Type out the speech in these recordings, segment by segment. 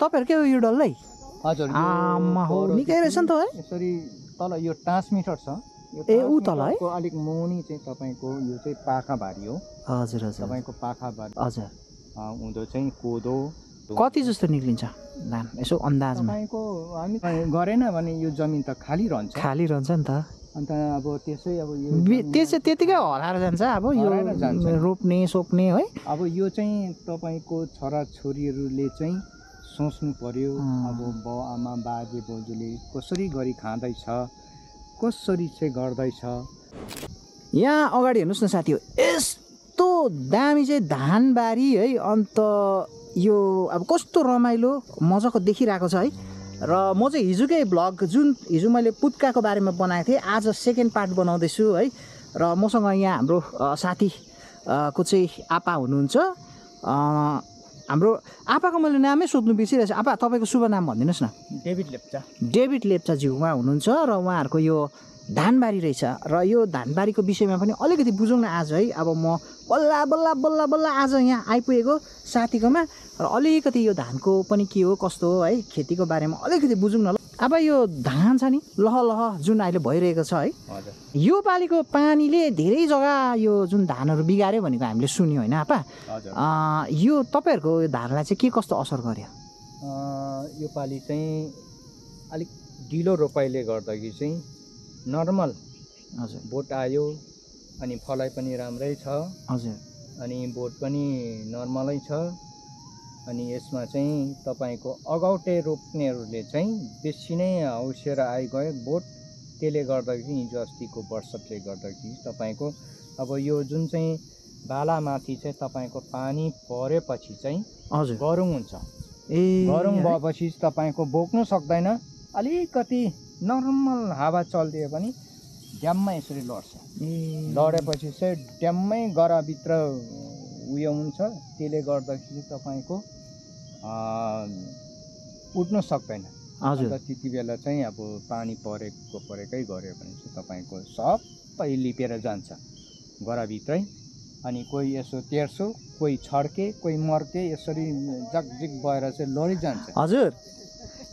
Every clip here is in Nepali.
तपाईहरुकै हो यो डल्लै हजुर आमा हो निकै रहेछ नि त है यसरी तल यो ट्रान्समिटर छ ए उ तल है अलिक मुनि चाहिँ तपाईको यो चाहिँ पाखाबारी हो हजुर हजुर तपाईको पाखाबारी हजुर उँधो चाहिँ कोदो कति जस्तो निक्लिन्छ धान यसो अन्दाजमा तपाईको हामी गरेन भने यो जमिन त खाली रहन्छ खाली रहन्छ नि त अन्त अब त्यसै अब यो त्यतिकै हराएर जान्छ अब यो रोप्ने सोप्ने है अब यो चाहिँ तपाईको छोराछोरीहरूले चाहिँ सोच्नु पर्यो अब बाउ आमा बाजे बोजूले कसरी गरी खाँदैछ कसरी चाहिँ गर्दैछ यहाँ अगाडि हेर्नुहोस् न साथी हो यस्तो दामी चाहिँ धानबारी है अन्त यो अब कस्तो रमाइलो मजाको देखिरहेको छ है र म चाहिँ हिजोकै भ्लग हिजो मैले पुत्काको बारेमा बनाएको थिएँ आज सेकेन्ड पार्ट बनाउँदैछु है र मसँग यहाँ हाम्रो साथी को चाहिँ आपा हुनुहुन्छ हाम्रो आपाको मैले नामै सोध्नु बिर्सिरहेको छु आपा तपाईँको शुभ नाम भनिदिनुहोस् न डेभिड लेप्चाज्यू उहाँ हुनुहुन्छ र उहाँहरूको यो धानबारी रहेछ र यो धानबारीको विषयमा पनि अलिकति बुझौँ न आज है अब म बल्ल आज यहाँ आइपुगेको साथीकोमा र अलिकति यो धानको पनि के हो कस्तो हो है खेतीको बारेमा अलिकति बुझौँ न ल अब यो धान छ नि लह जुन अहिले भइरहेको छ है यो पालिको पानीले धेरै जग्गा यो जुन धानहरू बिगार्यो भनेको हामीले सुन्यौँ होइन आपा यो तपाईँहरूको यो धानलाई चाहिँ के कस्तो असर गर्यो यो पालि चाहिँ अलिक ढिलो रोपाइले गर्दाखेरि चाहिँ नर्मल हजुर बोट आयो अनि फलाइ पनि राम्रै छ हजुर अनि बोट पनि नर्मलै छ अनि यसमा चाहिँ तपाईको अगौटे रोप्नेहरूले चाहिँ बेसी नै हौसेर आइगयो बोट त्यसले गर्दाखेरि हिजो अस्तिको वर्षले गर्दाखेरि तपाईको अब यो जुन चाहिँ बालामाथि चाहिँ तपाईको पानी परेपछि चाहिँ हजुर गरुङ हुन्छ ए गरुङ भएपछि तपाईको बोक्नु सक्दैन अलिकति नर्मल हावा चल्दियो पनि ड्याममा यसरी लड्छ लडेपछि चाहिँ ड्याममै गराभित्र उयो हुन्छ त्यसले गर्दाखेरि तपाईको उठ्नु सक्दैन हजुर त्यति बेला चाहिँ अब पानी परेकै गऱ्यो भने चाहिँ तपाईको सबै लिपेर जान्छ गराभित्रै अनि कोही यसो तेर्सो कोही छड्के कोही मर्के यसरी जगजिग भएर चाहिँ लडिजान्छ हजुर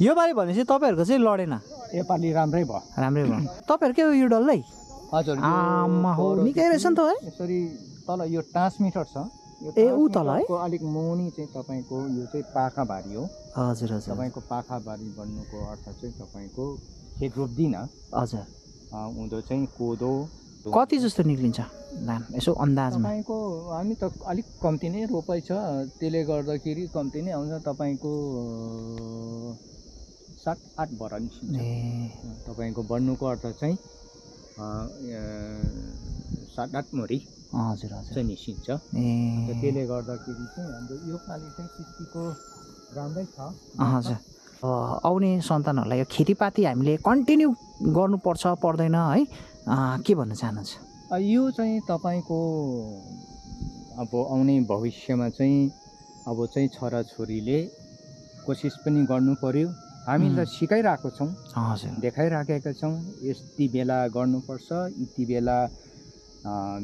यो पालि भनेपछि तपाईँहरूको चाहिँ लडेन योपालि राम्रै भयो तपाईँहरूकै हो यो डल्लै हजुर आमा हो निकै रहेछ नि त है यसरी तल यो ट्रान्समिटर छ ए उ तल है अलिक मुनि चाहिँ तपाईको यो चाहिँ पाखाबारी हो हजुर हजुर तपाईको पाखाबारी भन्नुको अर्थ चाहिँ तपाईको खेत रोप्दिन हजुर उँधो चाहिँ कोदो कति जस्तो निक्लिन्छ धान यसो अन्दाजमा तपाईको हामी त अलिक कम्ती नै रोपाइ छ त्यसले गर्दाखेरि कम्ती नै आउँछ तपाईको 7-8 भरा निस्किन्छ तपाईको बढ्नुको अर्थ चाहिँ 7-8 मुरी हजुर हजुर चाहिँ निस्किन्छ त्यसले गर्दाखेरि चाहिँ हाम्रो यो पालि चाहिँ किस्तीको राम्रै छ हजुर आउने सन्तानहरूलाई यो खेतीपाती हामीले कन्टिन्यू गर्नुपर्छ पर्दैन है के भन्न चाहनुहुन्छ यो चाहिँ तपाईको अब आउने भविष्यमा चाहिँ अब चाहिँ छोराछोरीले कोसिस पनि गर्नु पर्यो हामीले त सिकाइरहेको छौँ देखाइराखेका छौँ यति बेला गर्नुपर्छ यति बेला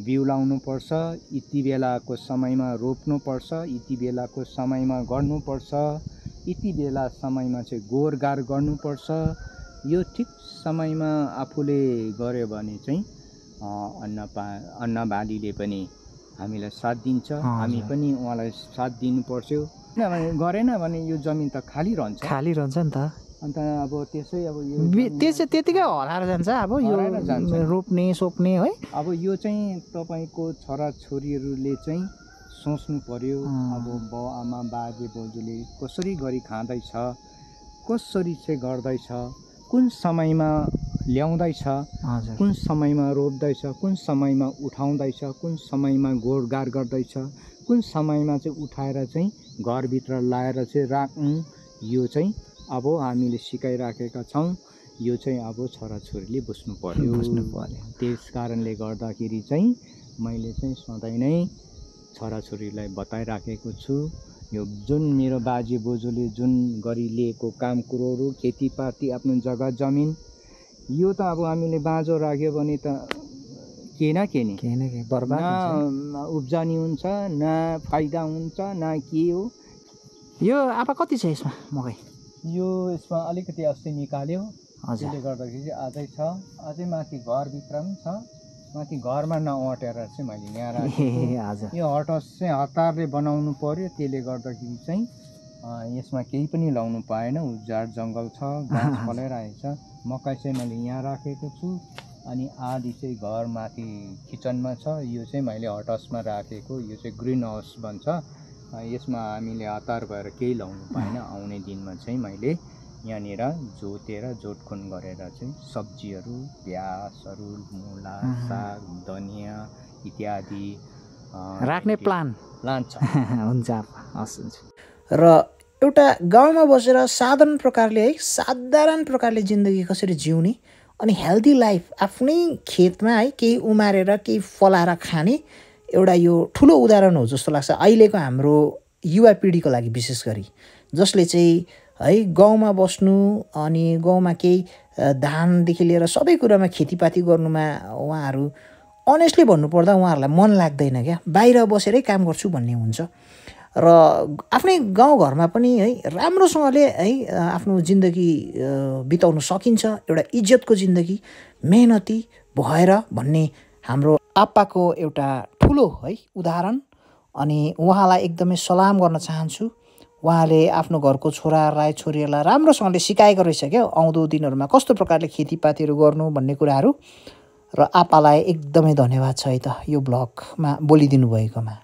बिउ लाउनुपर्छ यति बेलाको समयमा रोप्नुपर्छ यति बेलाको समयमा गर्नुपर्छ यति बेला समयमा चाहिँ गोडगाड गर्नुपर्छ यो ठिक समयमा आफूले गर्यो भने चाहिँ अन्नबालीले पनि हामीलाई साथ दिन्छ हामी पनि उहाँलाई साथ दिनुपर्छ किनभने गरेन भने यो जमिन त खाली रहन्छ नि त अन्त अब त्यसै अब यो त्यतिकै हराएर जान्छ अब यो रोप्ने सोप्ने है अब यो चाहिँ तपाईको छोराछोरीहरूले चाहिँ सोच्नु पर्यो अब बाउ आमा बाजे बोजूले कसरी गरी खाँदैछ कसरी चाहिँ गर्दैछ कुन समयमा ल्याउँदैछ कुन समयमा रोप्दैछ कुन समयमा उठाउँदैछ कुन समयमा गोडगाड गर्दैछ कुन समयमा चाहिँ उठाएर चाहिँ घरभित्र लाएर चाहिँ राख्नु यो चाहिँ अब हामीले सिकाइराखेका छौँ यो चाहिँ अब छोराछोरीले बुझ्नु पर्यो त्यस कारणले गर्दाखेरि चाहिँ मैले चाहिँ सधैँ नै छोराछोरीलाई बताइराखेको छु यो जुन मेरो बाजे बोजूले जुन गरी लिएको काम कुरोहरू खेतीपाती आफ्नो जग्गा जमिन यो त अब हामीले बाँझो राख्यो भने त के न बर्बाद हुन्छ उब्जनी हुन्छ न फाइदा हुन्छ न के हो यो आपा कति छ यसमा मकै? यो यसमा अलिकति अस्ति निकाल्यो, हजुर त्यसले गर्दाखेरि चाहिँ अझै छ, अझै माथि घरभित्र पनि छ। माथि घरमा नअटेर चाहिँ मैले यहाँ राखेको। हजुर यो हटहाउस चाहिँ हतारले बनाउनु पर्यो, त्यसले गर्दाखेरि चाहिँ यसमा केही पनि लाउनु पाएन, उजाड जङ्गल छ, घाँस फलाइरहेको छ। मकै चाहिँ मैले यहाँ राखेको छु, अनि आधी चाहिँ घर माथि किचनमा छ। यो चाहिँ मैले हटहाउसमा राखेको, यो चाहिँ ग्रिन हाउस भन्छ। यसमा हामीले हतार भएर केही लाउनु पाएन। आउने दिनमा चाहिँ मैले यहाँनिर जोतखुन गरेर चाहिँ सब्जीहरू, प्याजहरू, मुला, साग, धनियाँ इत्यादि राख्ने प्लान छ। हुन्छ हस् हुन्छ। र एउटा गाउँमा बसेर साधारण प्रकारले जिन्दगी कसरी जिउने अनि हेल्दी लाइफ आफ्नै खेतमा है केही उमारेर केही फलाएर खाने एउटा यो ठुलो उदाहरण हो जस्तो लाग्छ अहिलेको हाम्रो युवा पिँढीको लागि, विशेष गरी जसले चाहिँ है गाउँमा बस्नु अनि गाउँमा केही धानदेखि लिएर सबै कुरामा खेतीपाती गर्नुमा उहाँहरू अनेस्टली भन्नुपर्दा उहाँहरूलाई मन लाग्दैन क्या, बाहिर बसेरै काम गर्छु भन्ने हुन्छ। र आफ्नै गाउँघरमा पनि है राम्रोसँगले है आफ्नो जिन्दगी बिताउन सकिन्छ, एउटा इज्जतको जिन्दगी, मेहनती भएर भन्ने हाम्रो आप्पाको एउटा ठुलो है उदाहरण। अनि उहाँलाई एकदमै सलाम गर्न चाहन्छु। उहाँले आफ्नो घरको छोरालाई छोरीहरूलाई राम्रोसँगले सिकाएको रहेछ क्या आउँदो दिनहरूमा कस्तो प्रकारले खेतीपातीहरू गर्नु भन्ने कुराहरू। र आप्पालाई एकदमै धन्यवाद छ है त यो ब्लगमा बोलिदिनु भएकोमा।